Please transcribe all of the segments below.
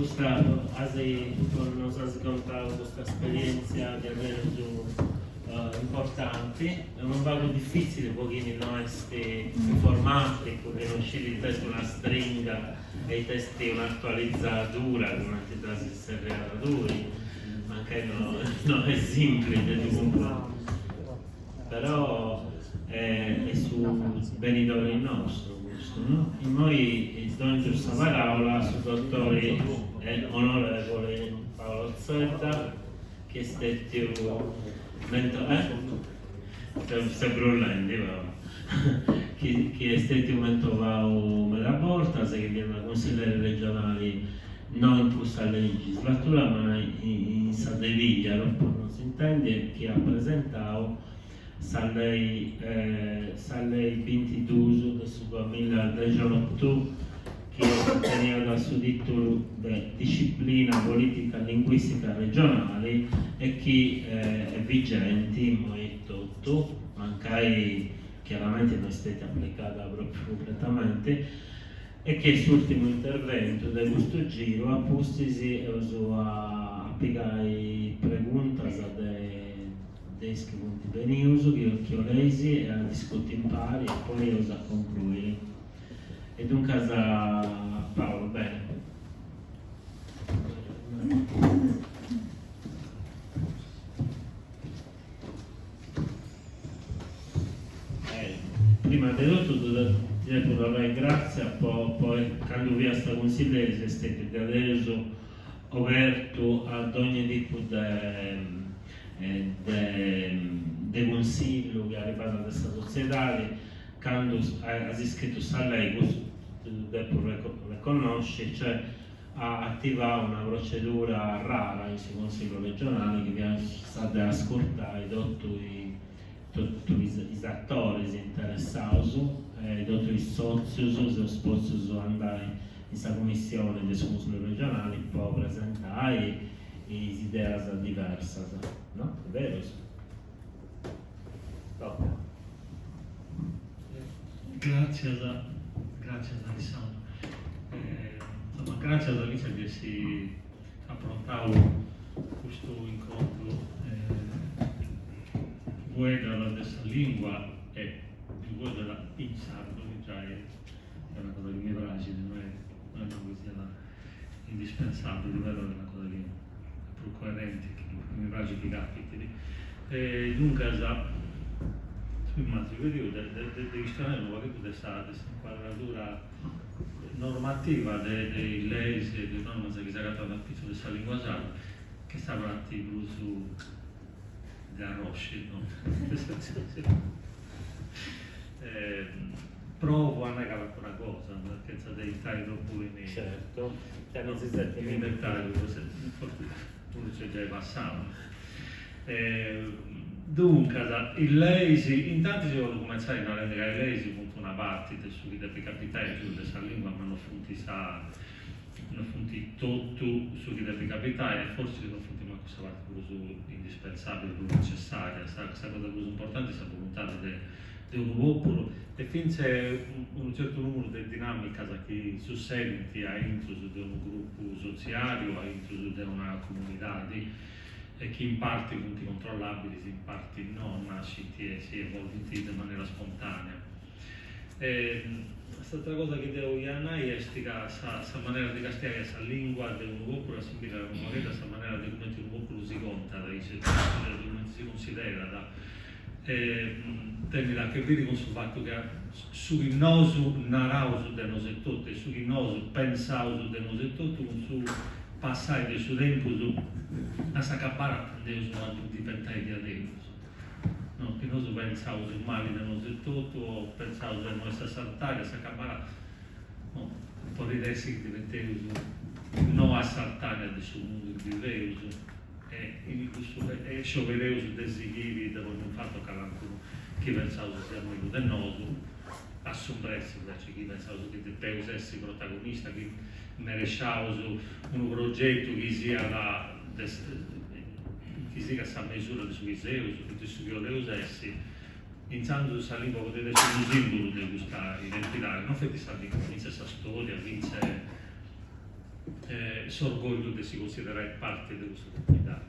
Custa as nos as contau custa esperièntzia diaderus importanti, est unu pagu difitzili po chini no est informaticu, chi no scit ita est una stringa e ita est un'atualizadura, cumenti dd'as tzerriada tui, mancai no no est simpli de ddu cumprendi, però est su benidori nostru custu, no? Immoi dongiu sa paraula a su dottori e onorevoli Paolo Zedda chi est stetiu mento eh? Seu brullendi però chi chi est stetiu mentovau meda bortas e chi fiat cunsilleri regionali no in custa legislatura ma in sa de Pigliaru po non s'intendi e chi at presentau sa lei sa lei bintiduus de su duamilla dexiotu chi teniat su titulu de Disciplina politica linguistica regionali e chi est vigenti immoi etotu, mancai chiaramenti no est stetia aplicada propriu cumpletamenti, e chi est s'urtimu interventu de custu giru, a pustis eus a pigai preguntas de de is chi funt benius, chi 'oleis, e a discuti impari e poi eus a concluiri. E duncas Paolo, beni. Prima de totu ti depu torrai gràtzias po po candu fiast cunsilleri ses stetiu diaderus obertu a dogni tipu de de de cunsillu chi arribàt de sa sotziedadi, candu as iscritu sa lei, custu ti ddu depu reconnosci, cioè at ativau una procedura rara in su Consillu regionali chi fiat sa de ascurtai totu totu is atoris interessaus e totu is sotzius, seus potzius andai in sa cumissioni de su Consillu regionali po presentai is ideas diversas, no? Est berus? Toca. Gràtzias, gràtzias Alissandru. Insoma, gràtzias Alicia di essi aprontau custu incontru chi fueddat de sa lingua e chi fueddat in sardu, chi giai est una cosa chi mi praxit, no est no est chi siat indispensabili, però est una cosa chi est prus coerenti, chi mi praxit chi capitit. E duncas, m'ant pediu de de chistionai unu pagheddu de sa de s'incuadradura normativa de de is leis e de is normas chi s'agatant apitzus de sa lingua sarda, chi est sa parti prus de arrosci, no? Provu a nai calincuna cosa, chentza de intrai tropu in Certu, in dettagliu, unu nc'est giai passau. Duncas, is leis, intantis 'ollu cumentzai narendi ca is leis funt una parti de su chi depit capitai a pitzus de sa lingua, ma no funt sa no funt totu su chi depit capitai e forsis no funt mancu sa parti prus indispensabili, prus necessaria, sa cosa prus importanti est sa voluntadi de de unu populu e fintzas unu certu numuru de dinamicas chi sussedint a intrus de unu grupu sotziali o a intrus de una comunidadi e chi in parti funt controllabilis, in parti no, nascint e si evolvint de manera spontanea. S'atra cosa chi deu ia nai est ca sa sa manera de castiai a sa lingua de unu populu assimbillat unu pagheddu a sa manera de cumenti unu populu si contat issu etotu, de cumenti si cunsiderat, tenit a che biri cun su fatu ca su chi nosu naraus de nosu etotu e su chi nosu pensaus de nosu etotu cun su passai de su tempus a s'acabada tendeus a ddu diventai diaderus. No, chi nosu pentzaus mali de nosu etotu o pentzaus de no essi a s'artària, a s'acabada, no, podit essi chi diventeus no a s'artària de su mundu chi biveus e in cussu e sciobereus de sighiri de ponni infatu a calancunu chi pentzaus siat mellus de nosu, a s'imbressi inveci chi pentzaus chi depeus essi protagonista, chi meresciaus unu progetu chi siat de chi sigat sa mesura de su chi seus e de su chi 'oleus essi, intzandus sa lingua podit essi unu simbulu de custa identidadi, non feti sa lingua, fintzas sa storia, fintzas. s'orgogliu de si considerai parti de custa comunidadi.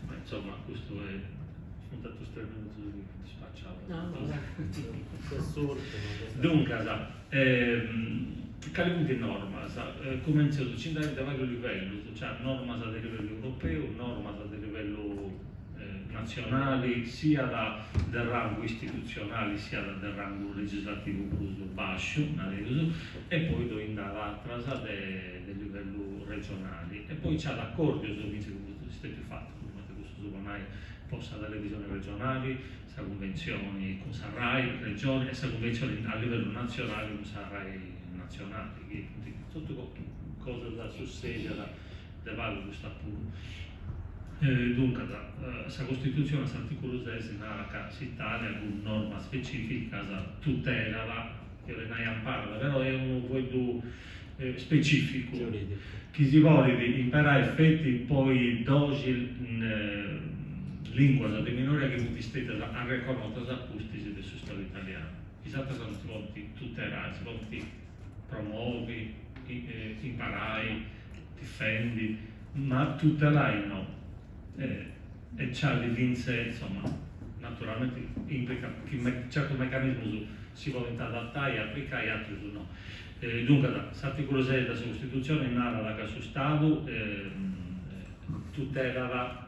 Ma insoma custu est, funt atrus tres minutus chi funt spaciaus. Duncas, cali funt is normas? Cumentzeus, nci nd'at de varius livellus, nc'at normas de livellu europeu, normas de livellu natzionali, siat de rangu istitutzionali siat de rangu legislativu prus bàsciu, nareus, e poi ddoi nd'at atras de livellu regionali. E poi nc'at acòrdius fintzas chi funt stètius fatus, cumenti cussus po nai po sa televisioni regionali, sa cunventzioni cun sa Rai regioni e sa cunventzioni a livellu natzionali cun sa Rai natzionali, chi funt totu cosas sussèdias de pagu custa puru. Duncas, sa Costitutzioni a s'articulu ses narat ca s'Italia cun normas specificas tutelat, chi 'olit nai amparat, però est unu fueddu specificu chi si podit imperai feti po is doxi linguas de minoria chi funt stetias arreconnotas a pustis de su Stadu italianu. Is atras non si podint tutelai, si podint promovi, imparai, difendi, ma tutelai no. E nc'at fintzas, insoma, naturalmenti implicat chi certus mecanismus si podint adatai e aplicai, atrus no. Duncas, s'articulu ses de sa Costitutzioni narat ca su Stadu tutelat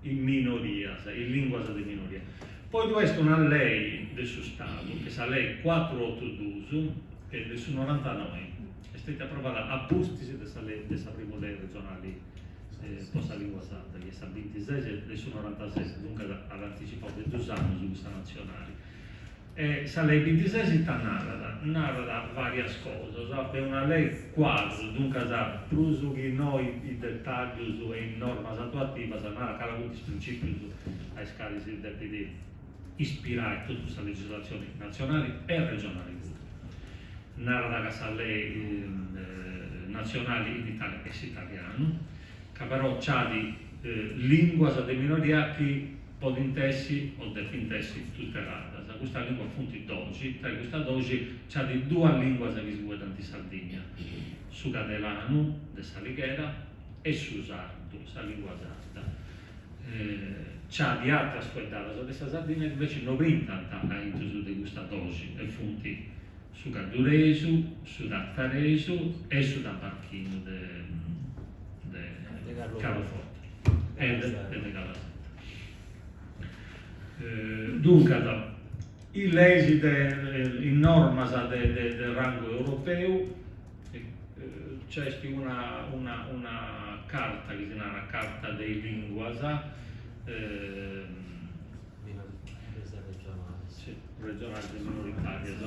is minorias, is linguas de minoria. Poi ddu est una lei de su Stadu, est sa lei cuatru otu dus, est de su norantanoi, est stetia aprovada a pustis de sa lei de sa primu lei regionali po sa lingua sarda, chi est sa bintises de su norantases, duncas at anticipau de dus annus cussa natzionali. E sa lei bintises ita narat? Narat varias cosas, est una lei cuadru, duncas prus chi no is detàllius e is normas atuativas, narat cali funt is principius a is calis si depit ispirai totu sa legislatzioni natzionali e regionali puru. Narat ca sa lei natzionali in Italia est s'italianu, ca però nc'at linguas de minoria chi podint essi o depint essi tuteladas. Custas linguas funt doxi, tra custas doxi nc'at duas linguas chi si fueddant in Sardigna, su cadelanu de S'Alighera e su sardu, sa lingua sarda. Nc'at atras fueddadas de sa Sardigna chi inveci no brintant aintrus de custas doxi e funt su gadduresu, su tataresu e su tabarchinu de Carloforte e de Calasetta. Duncas, is leis de is normas de rangu europeu, nc'est una una una carta chi si narat Carta de is linguas, regionalis e minoritàrias,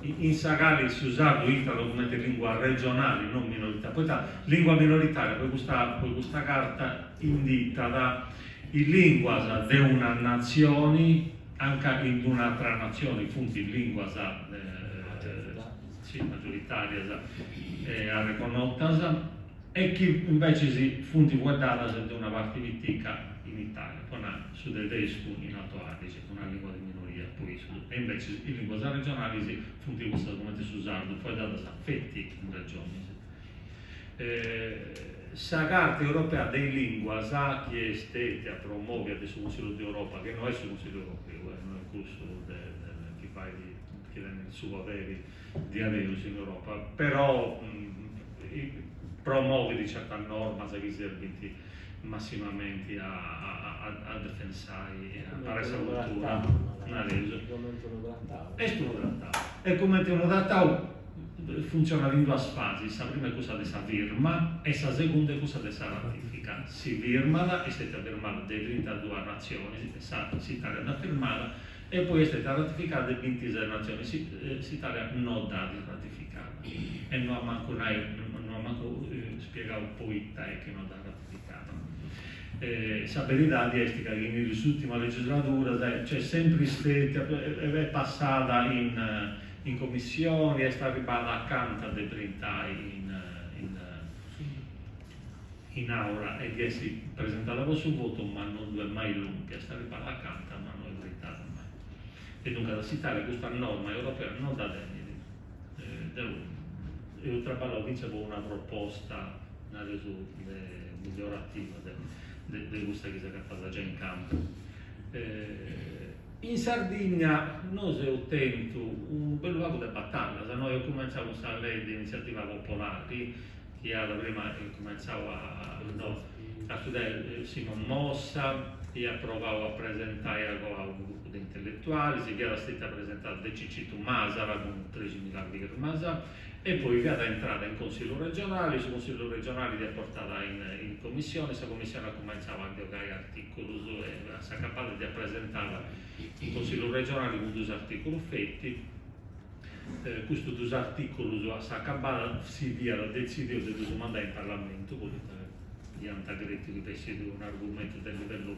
in sa cali su sardu intrat cumenti lingua regionali, non minoritària, poita lingua minoritària po custa po custa carta inditat is linguas de una natzioni anca in d'un'atra natzioni funt linguas majoritàrias e arreconnotas e chi invecis funt fueddadas de una parti pitica in Italia, po nai su tedescu in Alto Adige, una lingua de minoria po issus, e invecis is linguas regionalis funt cussas cumenti su sardu, fueddadas feti in regionis. Sa Carta Europea de is Linguas, chi est stetia promòvia de su Consillu de Europa, chi no est su Consillu Europeu, no est cussu de chi fait, chi tenit su poderi diaderus in Europa, però promovit certas normas chi serbint massimamenti a a defensai e a amparai sa cultura, nareus. Est unu tratau. E cumenti unu tratau funtzionat in duas fasis, sa prima est cussa de sa firma e sa segunda est cussa de sa ratifica. Si firmat, est stetia firmada de trintaduas natzionis e sa s'Italia dd'at firmada, e poi est stetia ratificada de bintises natzionis, s'Italia no dd'at ratificada e no at mancu nai, no at mancu spiegau poita est chi no dd'at ratificada. Sa beridadi est ca in is ùrtimas legisladuras nc'est sempri stetia, est passada in in commissioni, est arribada acanta de brintai in in in aula e di essi presentada po su votu, ma no ddu est mai lòmpia, est arribada acanta ma no est brintada mai. E duncas s'Italia custa norma europea no dda tenit. Deu Eus traballau fintzas po una proposta, nareus, de migliorativa de de custa chi s'agatat giai in campu. In Sardigna nosu eus tentu unu bellu pagu de batallas, no, eus cumentzau cun sa lei de initziativa popolari, chi at prima cumentzau a no a studiai Simon Mossa, iat provau a presentai agoa unu grupu de intelletualis, fiat stetia presentada de Cicitu Masala cun treximilla firmas, e poi fiat intrada in Consillu Regionali, su Consillu Regionali dd'iat portada in in Commissioni, sa Commissioni at cumentzau a ndi 'ogai articulus e a s'acabada dd'iat presentada in Consillu Regionali cun dus articulus feti, Custus dus artìculus a s'acabada si fiat detzidiu de ddus mandai in Parlamentu, poita iant crètiu chi fessit un'argumentu de livellu,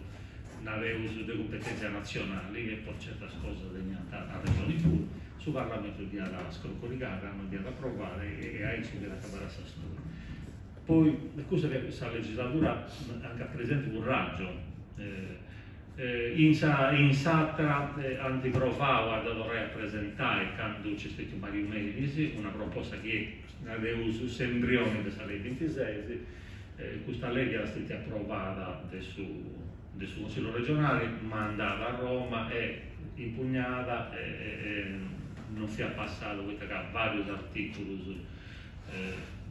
nareus, de cumpetèntzia natzionali e po certas cosas teniant arrexoni puru. Su Parlamentu dd'iat scrocorigada, non dd'iat aprovada e aici fiat acabada sa storia. Poi, cussa fiat sa legisladura anca presidenti fut Raggio, In sa in s'atra ant provau a dda torrai a presentai candu nc'est stetiu Mariu Melis, una proposta chi est, nareus, s'embrioni de sa lei bintises, custa lei fiat stetia aprovada de su de su Consillu regionali, mandada a Roma e impugnada e non fiat passada poita ca varius articulus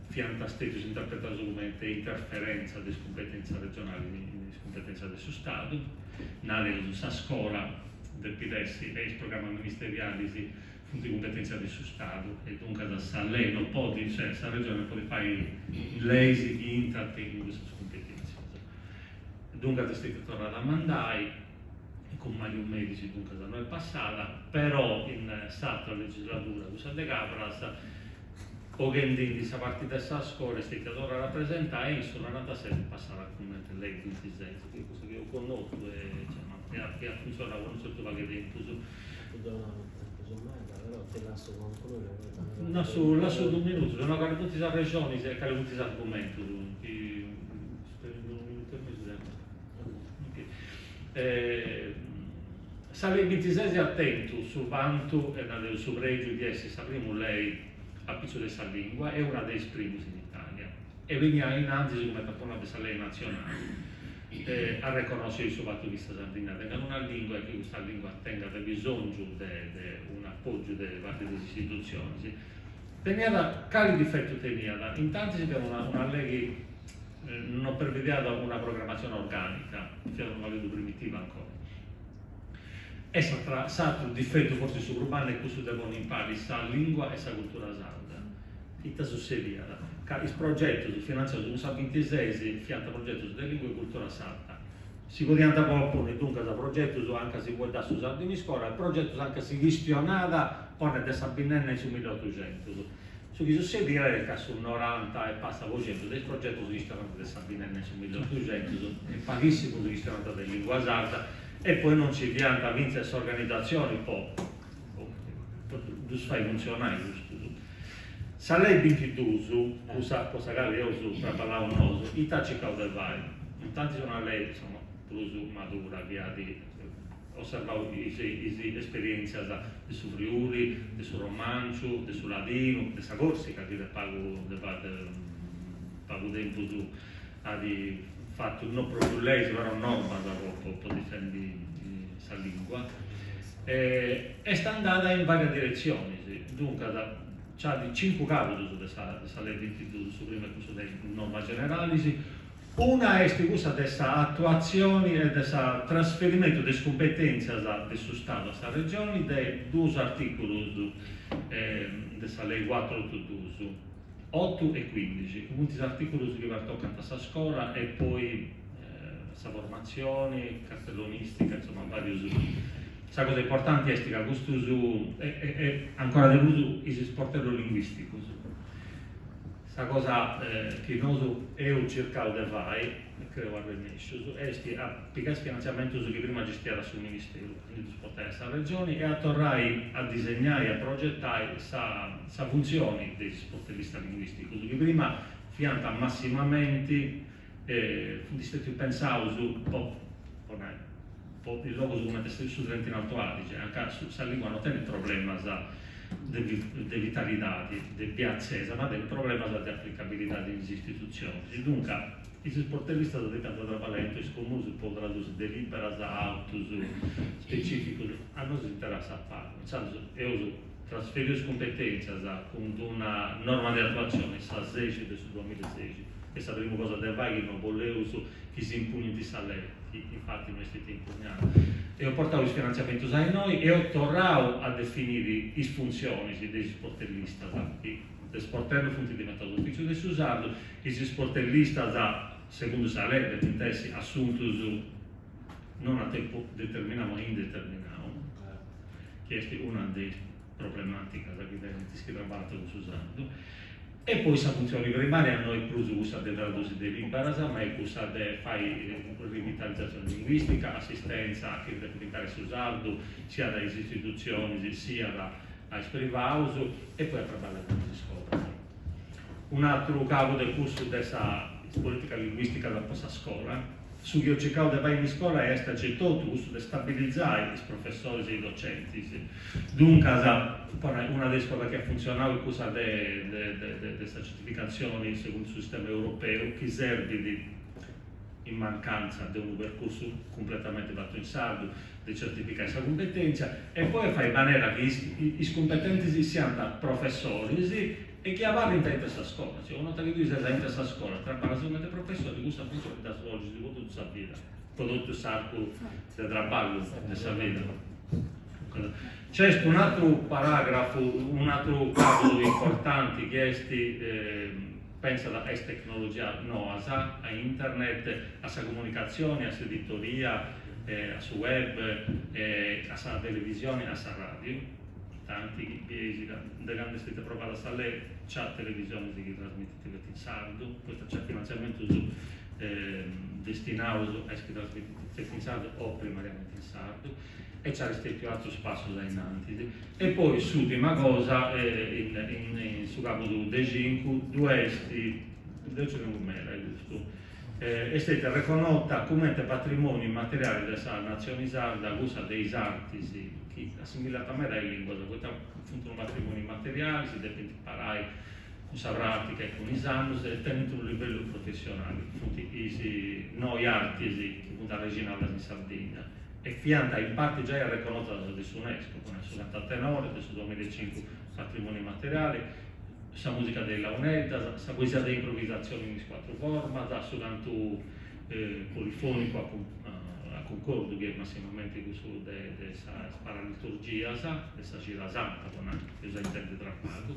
fiant stetius interpretaus cumenti interferenza de is cumpetentzias regionalis in is cumpetentzias de su Stadu, nareus, sa scola depit essi e is programmas ministerialis funt cumpetentzias de su Stadu e duncas sa lei no podit, cioè sa Regioni no podit fai leis chi intrant in custas cumpetentzias. Duncas est stetia torrada a mandai cun Mariu Melis duncas no est passada, però in s'atra legisladura, cussa de Cabras, Boghendindi sa parti de sa scola est stetia torrada a presentai e in su norantaseti est passada cumenti lei bintises, chi est cussa chi eus connotu e insoma iat funtzionau po unu certu pagu 'e tempus. Apu donau tempus meda, però ti lassu concludi poita Lassu lassu dus minutus, no cali funt is arrexonis e cali funt is argumentus chi spendu unu minutu e mesu de Sa lei bintises at tentu su vantu e nareus su prègiu di essi sa primu lei apitzus de sa lìngua e una de is primus in Itàlia e beniat ainnantis cumenti apu nau de sa lei natzionali a reconnosciri su fatu chi sa Sardigna tengat una lìngua e chi custa lìngua tengat bisòngiu de de un'apògiu de parti de is istitutzionis. Teniat, cali difetu teniat? Intantis fiat una una lei chi no previdiat una programmatzione orgànica, fiat unu pagheddu primitiva ancora. E s'atra s'atru difetu fortzis su prus mannu est cussu de ponni impari sa lìngua e sa cultura sarda. Ita sussediat? Ca is progetus finantziaus cun sa bintises fiant progetus de lìngua e cultura sarda. Si podiant ponni duncas progetus anca si fueddat su sardu in iscola e progetus anca si chistionat, po nai, de sa binnenna in su milliotuxentus. Su chi sussediat est ca su noranta e passa po centu de is progetus chistionant de sa binnenna in su milliotuxentus e paghissimus chistionant de lingua sarda e poi non nci fiant fintzas s'organizatzioni po ddus fai funtzionai custus. Sa lei bintiduus, cussa po sa cali eus traballau nosu, ita at circau de fai? Intantis una lei, insoma, prus madura chi at osservau is esperientzias de su Friuli, de su Romànciu, de su Ladinu, de sa Còrsica chi de pagu de pagu tempus at fatu no propriu leis però normas po po difendi sa lingua, est andada in varias diretzionis, duncas nc'at cincu càbudos de sa de sa lei bintiduus, su primu est cussu de is normas generalis, Una est cussa de sa atuatzioni e de sa trasferimentu de is cumpetèntzias de su Stadu a sa Regioni de duus artìculus de sa lei cuatru otu duus, otu e cuindixi, chi funt is artìculus chi pertocant sa scola e poi sa formatzioni cartellonistica, insoma varius. Sa cosa importanti est ca custus e ancora de prus is sportellus linguisticus. Sa cosa chi nosu eus circau de fai, e creu arrennescius, est a pigai is finantziamentus chi prima gestiat su Ministeru, a ndi ddus portai a sa Regioni e a torrai a disegnai, a progetai sa sa funtzioni de is sportellistas linguisticus, chi prima fiant massimamenti, funt stetius pensaus po po nai, po is logus cumenti su Trentino Alto Adige, anca sa lingua no tenit problemas. de vitalidadi, de biatzesa, ma tenit problemas de aplicabilidadi in is istitutzionis. Duncas, is sportellistas depiant traballai intru is comunus po tradusi deliberas, autus specificus, a nosu s'interessat pagu. Intzandus eus trasferiu is cumpetentzias cun d'una norma de atuatzioni, sa sexi de su duamilasexi, est sa primu cosa de fai chi no boleus chi si impugnint sa lei, chi infati no est stetia impugnada. Eus portau is finantziamentus a innoi e eus torrau a definiri is funtzionis de is sportellistas, chi de sportellu funt diventaus ufitziu de su sardu, is sportellistas, segundu sa lei, depint essi assuntus non a tempu determinau ma indeterminau, chi est una de is problematicas chi tenint is chi traballant cun su sardu. E poi sa funtzioni primaria no est prus cussa de tradusi deliberas, ma est cussa de fai rivitalizatzioni linguistica, assistenza a chini depit imparai su sardu, siat a is istitutzionis siat a is privaus, e poi a traballai cun is iscolas. Un'atru cabu de cussu de sa politica linguistica po sa scola. Su chi eus circau de fai in iscola est aicetotu cussu de stabilizai is professoris e is docentis. Duncas, po nai, una de is cosas chi at funtzionau est cussa de de sa certificatzioni segundu su sistema europeu chi serbit in mancantza de unu percursu cumpletamenti fatu in sardu de certificai sa cumpetèntzia e poi a fai in manera chi is cumpetentis siant professoris E chi abarrint aintru 'e sa scola, cioè una 'orta chi tui ses aintru 'e sa scola, traballas cumenti professori, cussa funtzioni dda svolgis po totu sa vida, po totu s'arcu de traballu de sa vida. Nc'est un'atru paragrafu, un'atru cabu importanti chi est, pensat a is tecnologias noas, a internet, a sa comunicatzioni, a s'editoria, a su web, a sa televisioni, a sa radiu. Tanti chi bieis ca de candu est stetia aprovada sa lei nc'at televisionis chi trasmitint feti in sardu, poita nc'at finantziamentus destinaus a is chi trasmitint feti in sardu o primariamenti in sardu e nc'at stetiu atrus passus a innantis. E poi s'ùrtima cosa, in su càbudu de cincu, ddu est, deu nci tengu meda custu, est stetia arreconnota cumenti patrimoniu immateriali de sa natzioni sarda cussa de is artis chi assimbillant meda a is linguas poita funt unu patrimoniu immateriali, si depint imparai cun sa pratica e cun is annus e tenint unu livellu professionali, funt is noi artis chi funt arrexinadas in Sardigna e fiant in parti giai arreconnotas de s'Unesco, po nai su cantu a tenore de su duamillaecincu patrimoniu immateriali, sa mùsica de is launeddas, sa poesia de improvisatzioni in is cuatru formas, su cantu polifònicu a cuncordu chi est massimamenti cussu de sas paraliturgias, de sa Cida Santa po nai, chi eus a intendi tra pagu,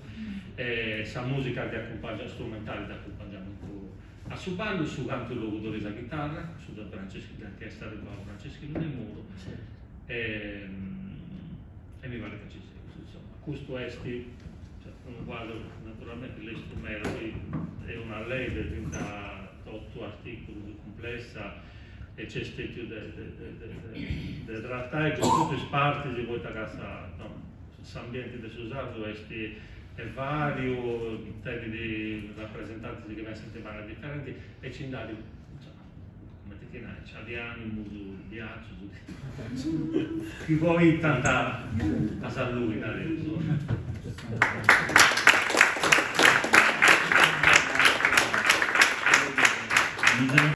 sa mùsica de acumpangiamentu strumentali de acumpangiamentu a su ballu, su cantu logudoresu a chitarra, cussu de Franceschinu, chi est arribbau Franceschinu Demuru, e mi parit ca nci seus, insoma. Custu est unu cuadru naturalmenti lestru meda, poi est una lei de trintotu articulus cumplessa e nc'est stetiu de de tratai cun totu is partis poita ca sa s'ambienti de su sardu est est variu, tenit rapresentantis chi pensant in manera diferenti e nci nd'at cumenti ti nai, nc'at animus biatzus chi coitant a s'allui, nareus.